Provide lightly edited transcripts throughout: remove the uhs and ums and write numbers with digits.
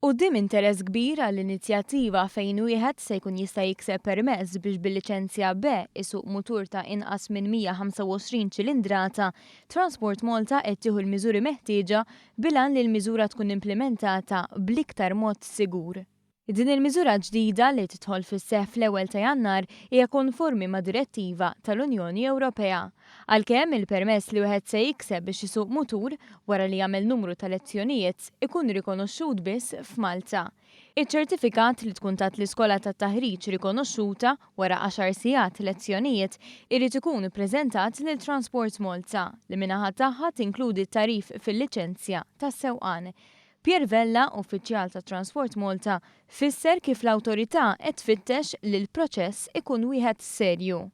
Quddiem interess kbir għall-inizjattiva fejn wieħed se jkun jista' jikseb permess biex bil-liċenzja B isuq mutur ta' inqas minn 125 ċilindrata, Transport Malta qed tieħu l-miżuri meħtieġa bil-għan li l-miżura tkun implimentata bl-iktar mod sigur. Din il-miżura ġdida li tidħol fis-seħħ fl-ewwel ta' Jannar hija konformi ma' direttiva tal-Unjoni Ewropea. Għalkemm il-permess li wieħed se jikseb biex isuq mutur, wara li jagħmel numru ta' lezzjonijiet, ikun rikonoxxut biss f'Malta. Iċ-ċertifikat li tkun tat l-iskola tat-taħriġ rikonoxxuta, wara għaxar sigħat lezzjonijiet, irid ikun ippreżentat lil Transport Malta, li min-naħa tagħha tinkludi t-tagħrif fil-liċenzja tas-sewqan. Pierre Vella, uffiċjal ta' Transport Malta, fisser kif l-awtorità qed tfittex li l-proċess ikun wieħed serju.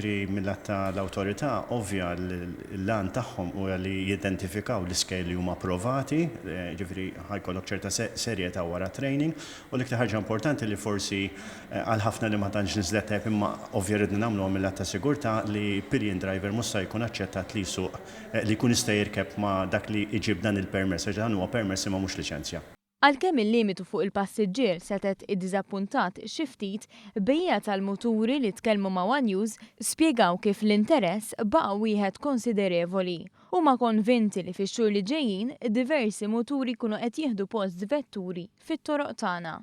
Jiġifieri mil-lat ta' l-awtorità ovvja l-għan tagħhom huwa li jidentifikaw l-iskejjel li huma approvati, jiġifieri ħa jkollok ċerta serjetà wara t-training. U l-iktar ħaġa importanti li forsi għal ħafna li ma tantx niżlet tajjeb imma ovvja ridna nagħmluha mil-lat ta' sigurtà li pillion driver mhux sa jkun aċċettat li jsuq li jkun jista' jirkeb ma' dak li jġib dan il-permess, għax dan huwa permess imma mhux liċenzja. Għalkemm il-limitu fuq il-passiġġier setgħet iddiżappuntat xi ftit, bejjiegħa tal-muturi li tkellmu ma' one News spjegaw kif l-interess baqa' wieħed konsiderevoli. Huma konvinti li fix-xhur li ġejjin diversi muturi jkunu qed jieħdu post vetturi fit-toroq tagħna.